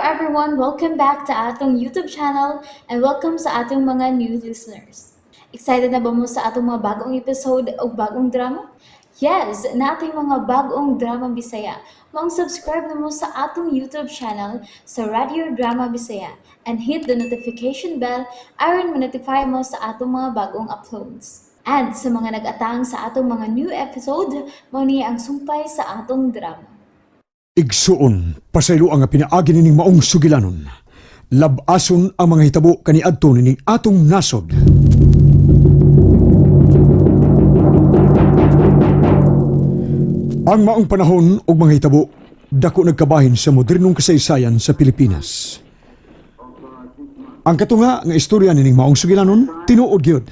everyone! Welcome back to atong YouTube channel and welcome sa atong mga new listeners. Excited na ba mo sa atong mga bagong episode o bagong drama? Yes, nating mga bagong drama Bisaya. Maong subscribe na mo sa atong YouTube channel sa Radio Drama Bisaya and hit the notification bell aron ma-notify mo sa atong mga bagong uploads. And sa mga nag-atang sa atong mga new episode, mao ni ang sumpay sa atong drama. Igsuon, pasaylo ang pinaagi nining maong sugilanon. Labason ang mga hitabo kaniadto nining atong nasod. Ang maong panahon ug mga hitabo dako nagkabahin sa modernong kasaysayan sa Pilipinas. Ang katunga nga istorya nining maong sugilanon tinuod gyud.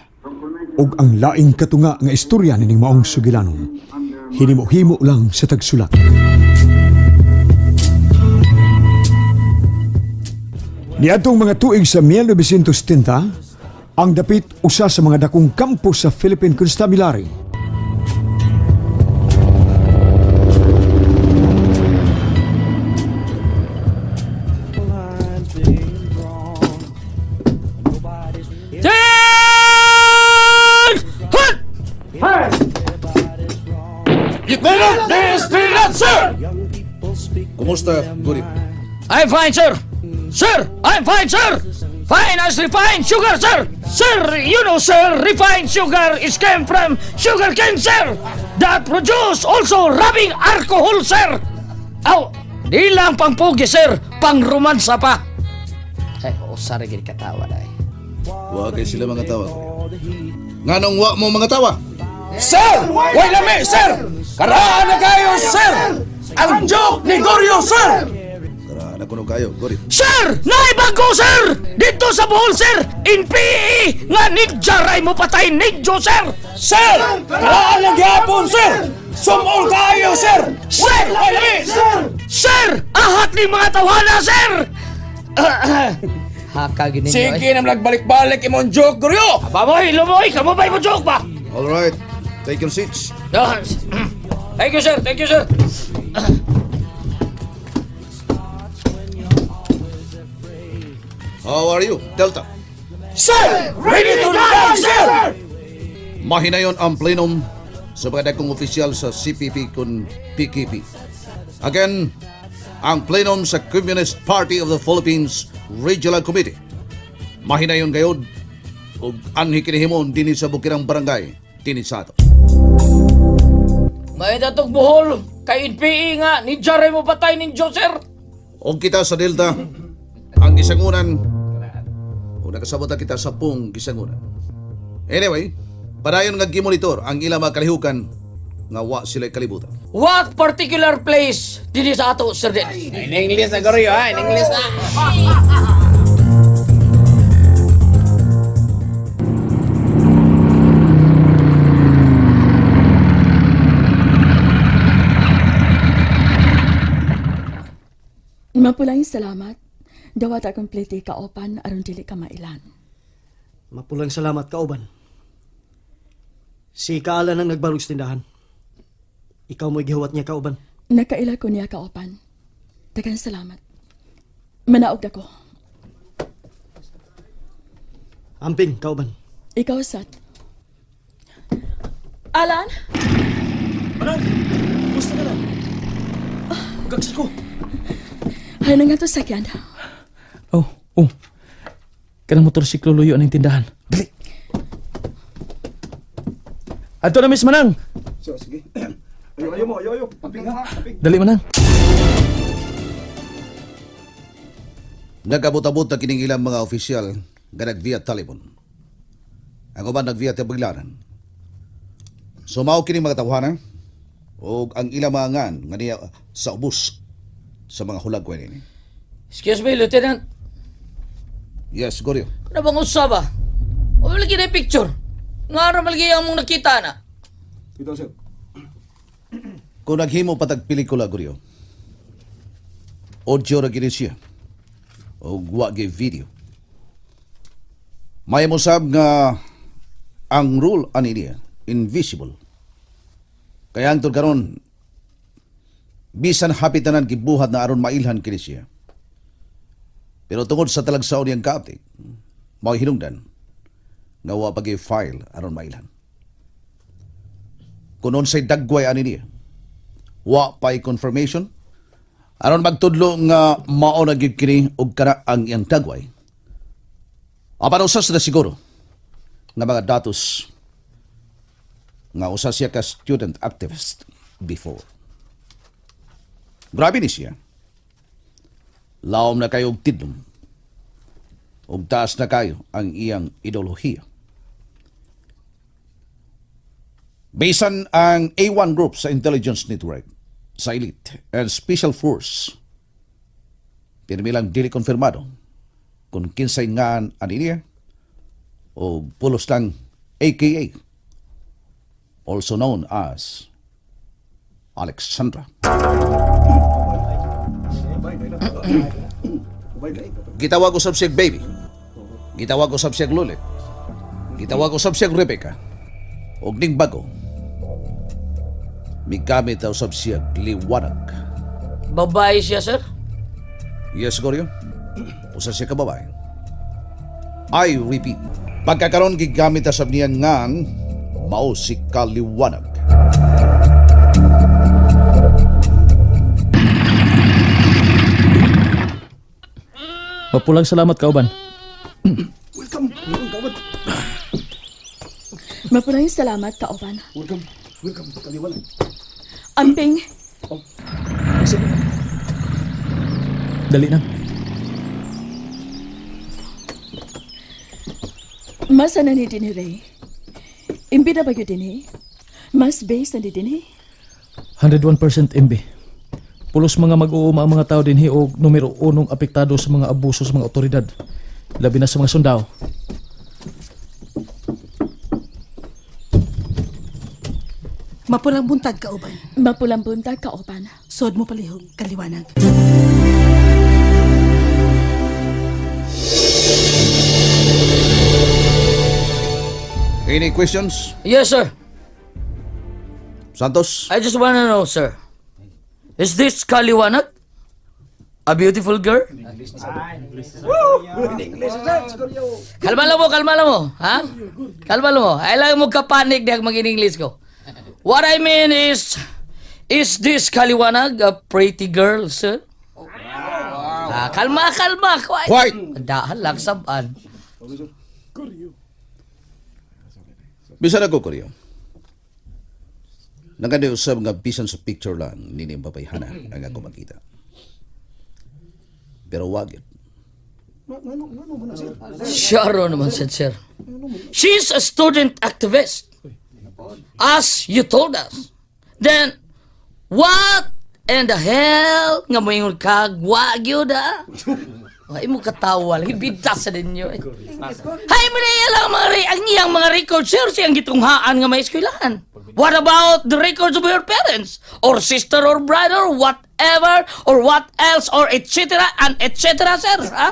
Ug ang laing katunga nga istorya nining maong sugilanon hinimo-himo lang sa tagsulat. Niadtong mga tuig sa 1970, ang dapit usa sa mga dakong kampo sa Philippine Constabulary. Halt! Lieutenant sir! Kumusta, Guri? I'm fine, sir! Sir, I'm fine, sir! Fine as refined sugar, sir! Sir, you know, sir, refined sugar is came from sugar cane, sir! That produce also rubbing alcohol, sir! Aw, di lang pangpugi, sir! Pangromansa pa! Ay, usara gid katawa dai. Wa kay sila mga tawa, Guri. Nganong wa mo mga tawa? Sir! Way lami, sir! Karaan na kayo, sir! Ang joke ni Goryo, sir! Tara, na kuno kayo, Guri. Sir! Naibago, sir! Dito sa Bohol, sir! In PE! Nga nidjaray mo patay nidyo, sir! Sir! Karaan na gyapon, sir! Sumol kayo, sir! Sir! Way lami! Sir! Sir! Ahat ni mga tawhana, sir! Haka gini. Sige na nagbalik-balik imong joke, Goryo! Baboy, lumoy, kamo ba mo joke ba? All right, take your seats. Thank you, sir. Thank you, sir. How are you, Delta? Sir! Ready to die, sir! Mahinayon ang plenum sa mga dagkong opisyal sa CPP kun PKP. Again, ang plenum sa Communist Party of the Philippines Regional Committee. Mahinayon gayod ug anhi kinihimon dinhi sa Bukirang Barangay, dinhi sa ato. May datog Bohol. Kay NPE nga, ni Jaray mo patay ninyo, sir. Og kita sa Delta, ang gisangunan, o nakasabot na kita sa pung gisangunan. Anyway, padayon nga gimonitor ang ilang mga kalihukan nga wa sila kalibutan. What particular place dinhi sa ato, Sir Dennis? In English na, Goryo, ha? In English na! Mapulang salamat. Dawat akong plete kaopan aron dili ka mailan. Mapulang salamat kauban. Si Kaalan ang nagbarog sa tindahan. Ikaw mo'y gihuwat niya kauban. Nakaila ko niya kaopan. Daghang salamat. Manaog ako. Amping kauban. Ikaw sat. Alan? Manang! Gusto ka na? Gagsi ko! Hay na nga to sakyan. Oh, oh. Kanang motorsiklo luyo ang tindahan. Dali. Adto na Miss Manang. So, sige. Ayo, ayo mo, ayo, ayo. Amping ha, amping. Dali Manang. Nagabot-abot na kining ilang mga opisyal nga nagvia telepon. Ang uban nagvia tabaglaran. Sumao kining mga tawhana og ang ilang mga ngan nga niya sa ubos sa mga hulagway nini. Excuse me, Lieutenant. Yes, Goryo. Ano bang usaba? O lagi na yung picture. Nga ra malagi ang mong nakita na. Ito, sir. Kung naghimo patag pelikula, Goryo, audio ra gini siya o wa gyud video. May mosab nga ang rule ani niya invisible. Kaya ang karon bisan hapit tanan gibuhat na aron mailhan kini siya. Pero tungod sa talagsaon niyang kaaptik, mao hinungdan nga wa pa file aron mailhan. Kung unsay dagway ani niya, wa pa'y confirmation aron magtudlo nga mao na gyud kini og kana ang iyang dagway. Apan usas na siguro nga mga datos nga usa siya ka student activist before. Grabe ni siya. Laom na kayo og tidlom. Ug taas na kayo ang iyang ideolohiya. Bisan ang A1 Group sa Intelligence Network, sa Elite and Special Force, pinamilang dili konfirmado kung kinsay ngan ani niya o pulos lang AKA, also known as Alexandra. Gitawag usab siya baby. Gitawag usab siya Lulit. Gitawag usab siya Rebecca. Og ning bago, migamit usab siya liwanag. Babae siya, sir? Yes, Goryo. Usa siya ka babae. I repeat, pagkakaroon gigamit usab niya ngang mao si kaliwanag. Mapulang salamat, kauban. Welcome. Welcome, kauban. Mapulang salamat, kauban. Welcome. Welcome, kaliwanag. Amping, Dali na. Mas ana ni dinhi, Ray. Imbi na ba yun dinhi? Mas base na ni dinhi? 101% MB. Pulos mga mag-uuma ang mga tao dinhi og numero unong apektado sa mga abuso sa mga otoridad. Labi na sa mga sundao. Mapulang buntag kauban. Mapulang buntag, kauban. Sod mo palihog, kaliwanag. Any questions? Yes, sir. Santos? I just wanna know, sir. Is this Kaliwanag? A beautiful girl? Kalma lang mo, kalma lang mo. Ha? Kalma lang mo. I lang mo kapanik dahil mag-in-English ko. What I mean is this Kaliwanag a pretty girl, sir? Ah, kalma, kalma. Quiet. Quiet. Dahan lang, sabaan. Bisan ako, Koryo. Naganda usab nga bisan sa picture lang nini ang babayhana ang ako makita. Pero wag yun. Sure naman, said sir. She's a student activist. As you told us. Then, what in the hell nga moingon ka wag yun ah? Ay mo katawa lagi bidas sa ninyo eh. Hay mo na lang mga ang iyang mga records sir siyang gitunghaan nga may eskwelahan. What about the records of your parents or sister or brother whatever or what else or etc and etc sir ha?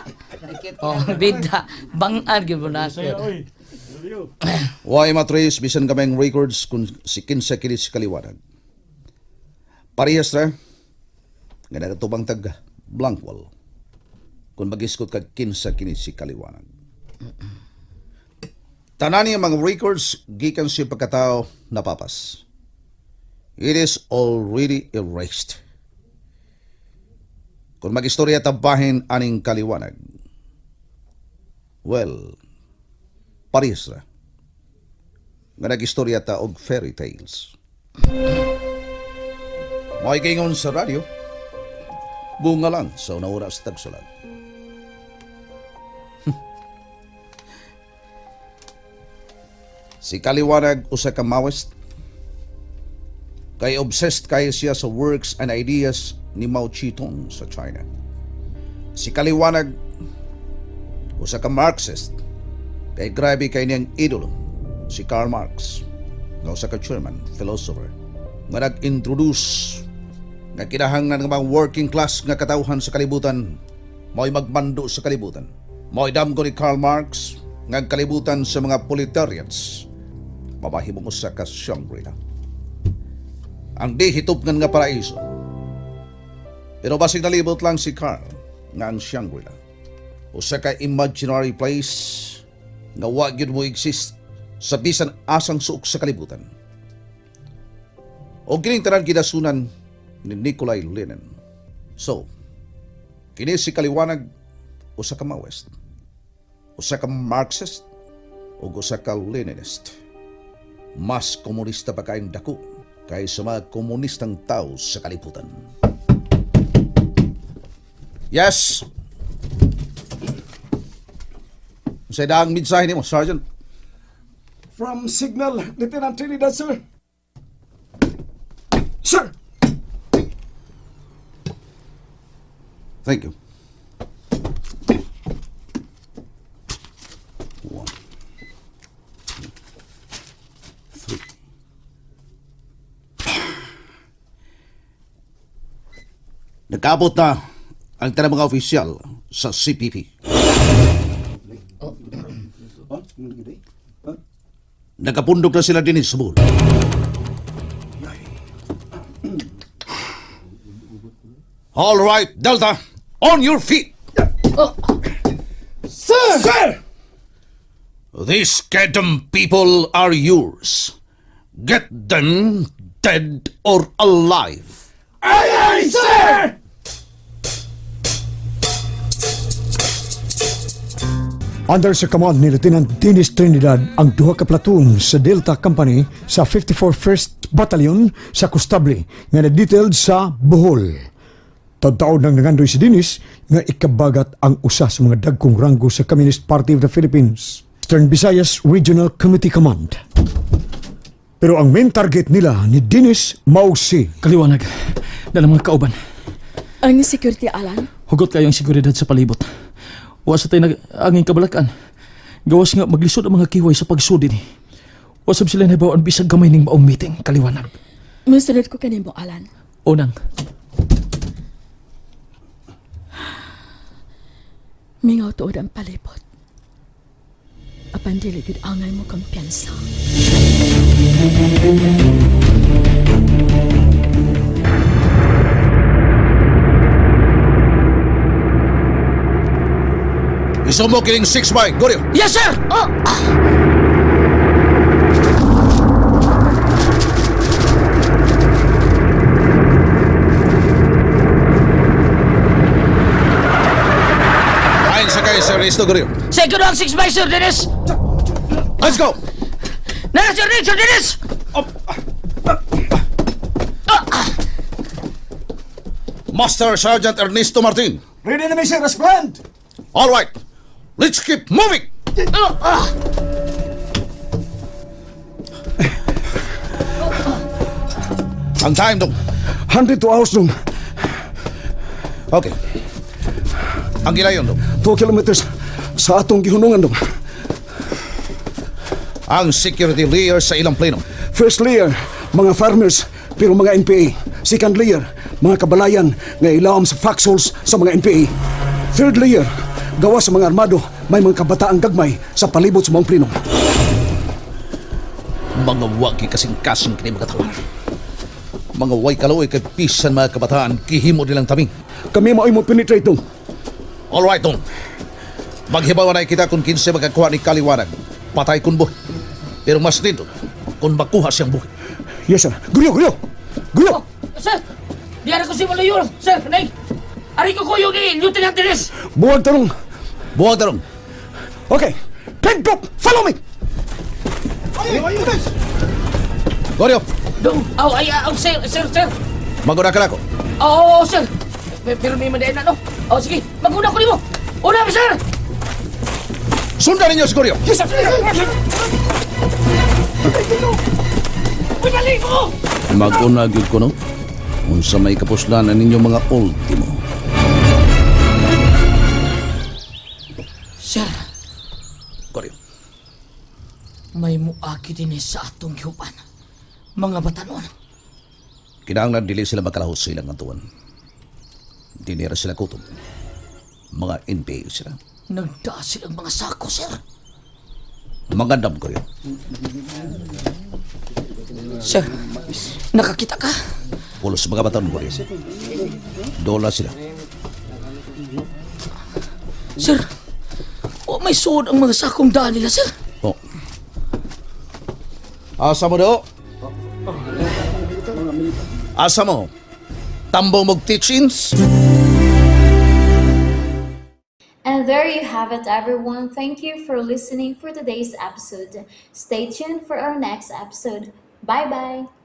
Oh, bida bangan gyud mo na sir. Why matrace bisan kaming records kung si kinsa kini si kaliwanag. Parehas ra nga nagatubang tag blank wall. Kung magiskot kag kinsa kini si kaliwanag. Tanan niya mga records gikan sa pagkatao napapas. It is already erased. Kung magistorya tabahin aning kaliwanag. Well, parehas ra nga nagistorya ta og fairy tales. Mo'y kaingon sa radyo, bunga lang sa una-ura sa tagsulat. Si Kaliwanag usa ka Maoist, kay obsessed kayo siya sa works and ideas ni Mao Zedong sa China. Si Kaliwanag usa ka Marxist, kay grabe kay niyang idolo si Karl Marx nga usa ka German philosopher nga nag-introduce nga kinahanglan nga mga working class nga katawhan sa kalibutan mao'y magmando sa kalibutan. Mao'y damgo ni Karl Marx nga ang kalibutan sa mga proletariats mabahimong usa ka Shangri-La. Ang di hitupngan nga paraiso. Pero basig nalibot lang si Karl nga ang Shangri-La. Usa ka imaginary place nga wa gyud mo exist sa bisan asang suok sa kalibutan. O kining tanan gidasunan ni Nikolai Lenin. So, kini si Kaliwanag usa ka Maoist, usa ka Marxist, ug usa ka Leninist. Mas komunista pa kayong dako kaysa mga komunistang tao sa kalibutan. Yes! Sa daang mensahe nimo, Sergeant. From Signal, Lieutenant Trinidad, sir. Sir! Thank you. One, two, three. Nagkaabot na ang tanang mga opisyal sa CPP. Nagkapundok na sila din sa Bohol. All right, Delta, on your feet. Sir! Sir! These Kedem people are yours. Get them dead or alive. Aye, aye, sir! Under sa command ni Lieutenant Dennis Trinidad ang duha ka platoon sa Delta Company sa 54 1st Battalion sa Kustable nga na-detailed sa Bohol. Taon-taon nang nangandoy si Dennis nga ikabagat ang usa sa mga dagkong ranggo sa Communist Party of the Philippines, Eastern Visayas Regional Committee Command. Pero ang main target nila ni Dennis mao si Kaliwanag. Dala mga kauban. Ang security, Alan. Hugot kayo ang seguridad sa palibot. Wa sa tayo nag-anging kabalakan. Gawas nga maglisod ang mga kiway sa pagsudi ni. Wa sab sila nabawaan bisag gamay ning maong meeting, Kaliwanag. Musunod ko kanimo, Alan. Unang, Mingaw tuod ang palibot. Apan dili gud angay mo kumpiyansa. Isumo kining 6 by Goryo. Yes, sir! Oh! Ayon sa kay Sir Ernesto Goryo. Second ang 6 by, Sir Dennis! Let's go! Nara, Sir Dennis! Sir Dennis! Master Sergeant Ernesto Martin. Ready na mi, sir, as planned! All right, let's keep moving. Ang time dong. 102 hours dong. Okay. Ang gilayon dong. 2 kilometers sa atong gihunungan dong. Ang security layer sa ilang pleno. First layer, mga farmers, pero mga NPA. Second layer, mga kabalayan nga ilawom sa foxholes sa mga NPA. Third layer, gawa sa mga armado, may mga kabataang gagmay sa palibot sa mga pleno. Mga wagi kasing kasing kini mga tao. Mga way kaluoy kay bisan mga kabataan gihimo nilang taming. Kami mao'y mo penetrate dong. All right dong. Maghibaw na kita kung kinsa makakuha ni Kaliwanag. Patay kun buhi. Pero mas nito kung makuha siyang buhi. Yes, sir. Gulyo, gulyo! Gulyo! Oh, sir! Diyan ako si Malayo! Sir, nay! Ari ko kuyog ni Lieutenant Dennis! Buwag tarong. Buwag tarong. Okay. Pen drop! Follow me! Goryo, Dong! Aw, ay, aw, sir, sir, sir! maguna ka na ako. Oo, sir! Pero may madayan na, no? Oh, sige, maguna ko nimo! Una, sir! Sundan ninyo si Goryo. Yes, sir! Uy, dali ko! Maguna gyud ko no. Unsa may kapuslanan ninyo mga ultimo. Sir, Goryo. may muagi din eh sa atong gihuban. Mga batanon. Kinahanglan dili sila makalahos sa ilang atuan. Dili ra sila kutob. Mga NPA sila. Nagdaa silang mga sako, sir. Magandam Goryo. Sir, nakakita ka? Pulos mga batanon Goryo. Dola sila. Sir, Wa may suod ang mga sakong daan nila, sir. Oh. Asa mo do? Asa mo? Tambong mog teach-ins? And there you have it, everyone. Thank you for listening for today's episode. Stay tuned for our next episode. Bye bye.